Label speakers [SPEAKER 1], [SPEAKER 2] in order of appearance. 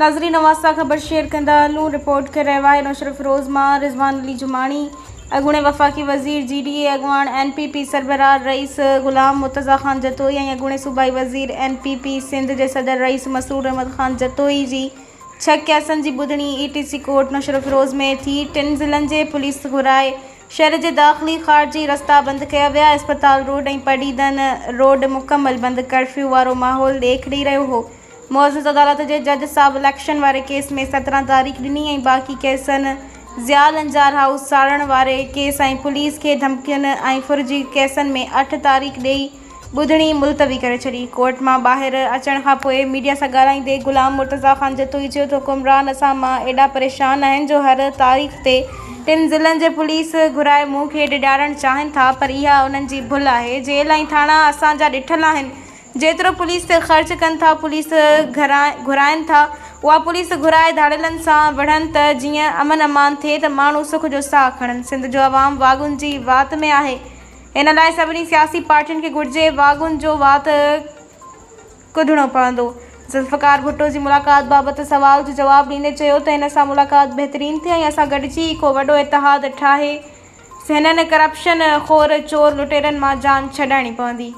[SPEAKER 1] ناظرين اوهان سان خبر شيئر ڪندا هلون رپورٽ ڪري رهيو آهي نوشهروفيروز مان رضوان علي جماڻي اڳوڻي وفاقي وزير جي ڊي اي اڳواڻ اين پي پي سربراهه رئيس غلام مرتضيٰ خان جتوئي ۽ اڳوڻي صوبائي وزير اين پي پي سنڌ جي صدر رئيس مسرور احمد خان جتوئي جي ڇهه ڪيسن جي ٻڌڻي اي ٽي سي ڪورٽ نوشهروفيروز ۾ ٿي ٽن ضلعن جي پوليس گهرائي شهر جي داخلي خارجي رستا بند ڪيا ويا اسپتال روڊ ۽ پڊعيدن روڊ مڪمل بند ڪرفيو وارو ماحول ڏيک ڏئي رهيو هو. معزز عدالت جي جج صاحب اليڪشن واري ڪيس ۾ 17 تاريخ ڏني ۽ باقي ڪيسن ضياء لنجار هائوس ساڙڻ واري ڪيس ۽ پوليس کي ڌمڪين ۽ ڦر جي ڪيسن ۾ اٺ تاريخ ڏئي ٻڌڻي ملتوي ڪري ڇڏي. ڪورٽ مان ٻاهر اچڻ کان پوء ميڊيا سان ڳالهائيندي غلام مرتضيٰ خان جتوئي چيو ته حڪمران اسان مان ايڏا پريشان آهن جو هر تاريخ تي ٽن ضلعن جي پوليس گهرائي مون کي ڊيڄارڻ چاهين ٿا پر اها انهن جي ڀل آهي جيل ۽ ٿاڻا اسان جا ڏٺل آهن جيترو پوليس تي خرچ ڪن ٿا پوليس گهرائن ٿا اها پوليس گهرائي ڌاڙيلن سان وڙهن ته جيئن امن امان ٿئي ته ماڻهو سک جو ساهه کڻن سنڌ جو عوام واڳن جي وات ۾ آهي ان لاء سڀني سياسي پارٽين کي گهرجي واڳن جو وات ڪڍڻو پوندو ذوالفقار ڀٽو جي ملاقات بابت سوال جو جواب ڏيندي چيو ته هن سان ملاقات بهترين ٿي ۽ اسان گڏجي ڪو وڏو اتحاد ٺاهي هنن ڪرپشن خور چور لٽيرن مان جان ڇڏائڻي پوندي.